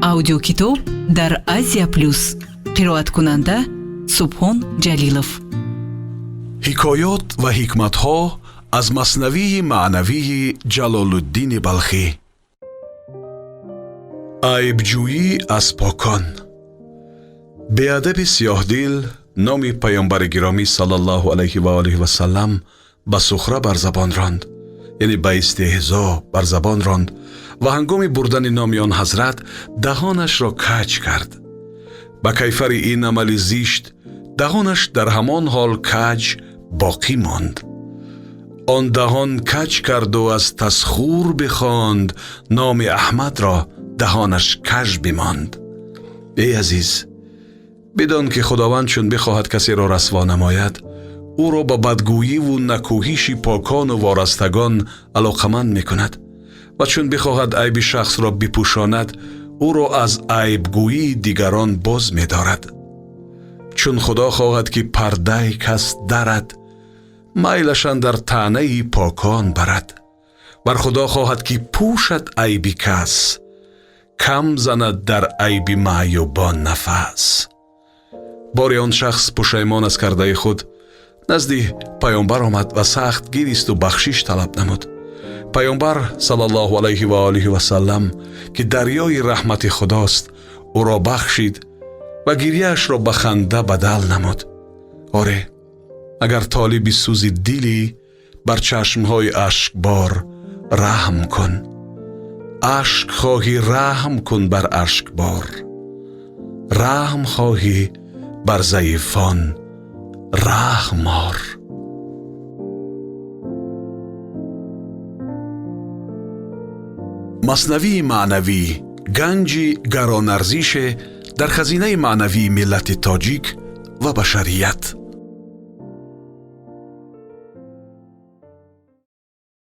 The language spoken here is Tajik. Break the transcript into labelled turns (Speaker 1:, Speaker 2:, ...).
Speaker 1: Аудиокитоб дар Азия Плюс. Қироаткунанда Субҳон Ҷалилов.
Speaker 2: Ҳикоёт ва ҳикматҳо аз Маснавии маънавии Ҷалолуддини Балхӣ. Айбҷӯӣ аз покон. Беадаби сиёҳдил номи паёмбари гиромӣ саллаллоҳу алайҳи ва олиҳи васаллам ба сухра бар забон ронд, яъне ба истеҳзо бар забон ронд ва ҳангоми бурдани номи он ҳазрат даҳонашро каҷ кард. Ба кайфари ин амали зишт даҳонаш дар ҳамон ҳол каҷ боқӣ монд. Он даҳон каҷ карду аз тасхур бихонд, номи Аҳмадро даҳонаш каж бимонд. Эй азиз, бидон, ки Худованд чун бихоҳад касеро расво намояд, ӯро ба бадгӯиву накӯҳиши покону ворастагон алоқаманд мекунад ва чун бихоҳад айби шахсро бипӯшонад, ӯро аз айбгӯии дигарон боз медорад. Чун Худо хоҳад, ки пардаи кас дарад, майлаш андар таънаи покон барад. Бар Худо хоҳад, ки пӯшад айби кас, кам занад дар айби маъюбон нафас. Боре он шахс пушаймон аз кардаи худ назди паёмбар омад ва сахт гиристу бахшиш талаб намуд. Паёмбар саллаллоҳу алайҳи ва олиҳи васаллам, ки дарёи раҳмати Худост, ӯро бахшид ва гирьяашро ба ханда бадал намуд. Оре, агар толиби сӯзи дилӣ, бар чашмҳои ашкбор раҳм кун. Ашк хоҳӣ, раҳм кун бар ашкбор, раҳм хоҳӣ, бар заифон раҳм ор. Маснавии маънавӣ ганҷи гаронарзише дар хазинаи маънавии миллати тоҷик ва башарият.